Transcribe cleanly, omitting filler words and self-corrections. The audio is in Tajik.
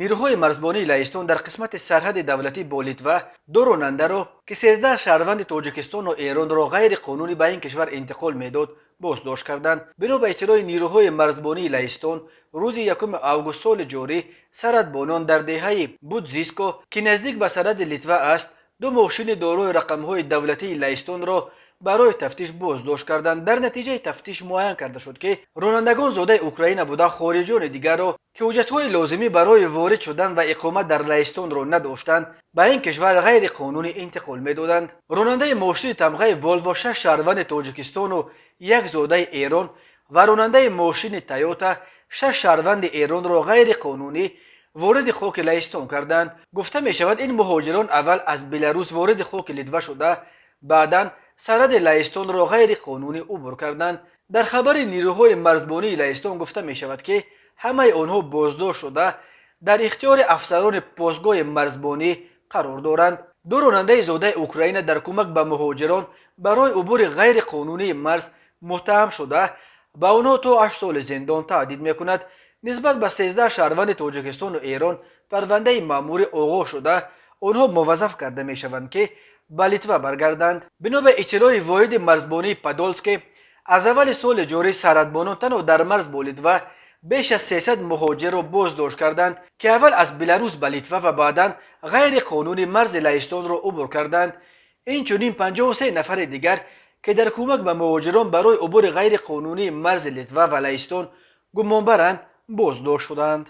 Нирӯҳои марзбонии Лаҳистон дар қисмати сарҳади давлатӣ бо Литва ду ронандаро, ки 13 шаҳрванди Тоҷикистону Эронро ғайриқонунӣ ба ин кишвар интиқол медод, боздошт карданд. Бино ба иттилои нирӯҳои марзбонии Лаҳистон, рӯзи 1 август соли ҷорӣ сарҳадбонон дар деҳаи Будзиско, ки наздик ба сарҳади Литва аст, ду мошини дорои рақамҳои давлатии Лаҳистонро барои тафтиш боздошт карданд. Дар натиҷаи тафтиш муайян карда шуд, ки ронандагон зодаи Украина буда, хориҷиёни дигарро, ки ҳуҷҷатҳои лозимӣ барои ворид шудан ва иқомат дар Лаҳистонро надоштанд, ба ин кишвар ғайриқонунӣ интиқол медоданд. Ронандаи мошини тамғаи Волво шаш шаҳрванди Тоҷикистону як зодаи Эрон ва ронандаи мошини Тойота шаш шаҳрванди Эронро ғайриқонунӣ вориди хоки Лаҳистон карданд. Гуфта мешавад, ин муҳоҷирон аввал аз Беларус вориди хоки Литва шуда, баъдан сарҳади Лаҳистонро ғайриқонунӣ убур карданд. Дар хабари нирӯҳои марзбонии Лаҳистон гуфта мешавад, ки ҳамаи онҳо боздошт шуда, дар ихтиёри афсарони постгоҳи марзбонӣ қарор доранд. Ду ронандаи зодаи Украина дар кӯмак ба муҳоҷирон барои убури ғайриқонунии марз муттаҳам шуда, ба онҳо то 8 соли зиндон таҳдид мекунад. Нисбат ба 13 шаҳрванди Тоҷикистону Эрон парвандаи маъмурӣ оғоз шуда, онҳо муваззаф карда мешаванд, ки ба Литва баргарданд. Бино ба иттилои воҳиди марзбонии Подольске, аз аввали соли ҷорӣ сарҳадбонон танҳо дар марз бо Литва беш аз 300 муҳоҷирро боздошт карданд, ки аввал аз Беларус ба Литва ва баъдан ғайриқонунӣ марзи Лаҳистонро убур карданд. Инчунин 53 нафари дигар, ки дар кӯмак ба муҳоҷирон барои убури ғайриқонунии марзи Литва ва Лаҳистон гумонбаранд, боздошт шуданд.